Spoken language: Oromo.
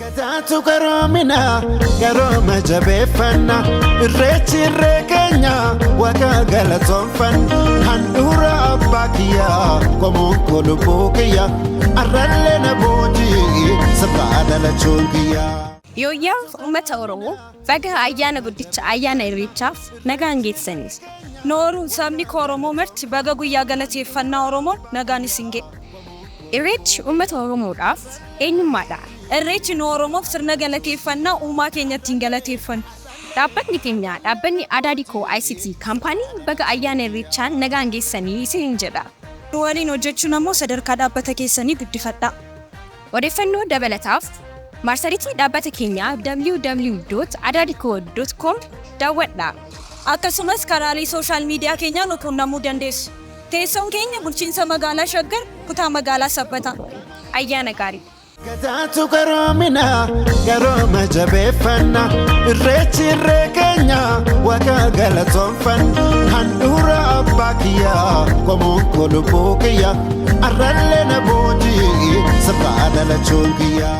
Gadaatu garoomina garooma jabeeffanna irreechi irree keenya waaqa galatoonfanna handhuura abbaa kiyyaa qomoon koo lubbuu kiyya arrallee na boojii sabaa dhalachuun kiyya. Yooyyaa uummata Oromoo, baga ayyaana guddicha ayyaana Irreechaaf nagaan geessanii. Nooruu sabni koo Oromoo marti, baga guyyaa galateeffannaa Oromoon nagaan isin ga'e. Irreechi uummata Oromoodhaaf eenyummaadha. Irreechi nu Oromoof sirna galateeffannaa uumaa keenya ittiin galateeffannu. Dhaabbatni keenya, dhaabbanni Adaadikoo ICT Company, baga ayyaana Irreechaan nagaan geessanii isiniin jedha. Nu waliin hojjechuun ammoo sadarkaa dhaabbata keessanii guddifadhaa. Odeeffannoo dabalataaf marsariitii dhaabbata keenyaa www.adadiko.com daawwadhaa. Akkasumas karaalee social media keenyaa nu quunnamuu dandeessu. Teessoon keenya bulchiinsa magaalaa Shaggar, kutaa magaalaa Sabbataa. Ayyaana gaarii. Gadaatu garoomina garooma jabeeffanna irreechi irree keenya waaqa galatoonfanna handhuura abbaa kiyyaa qomoon koo lubbuu kiyya arrallee na boojii sabaa dhalachuun kiyya.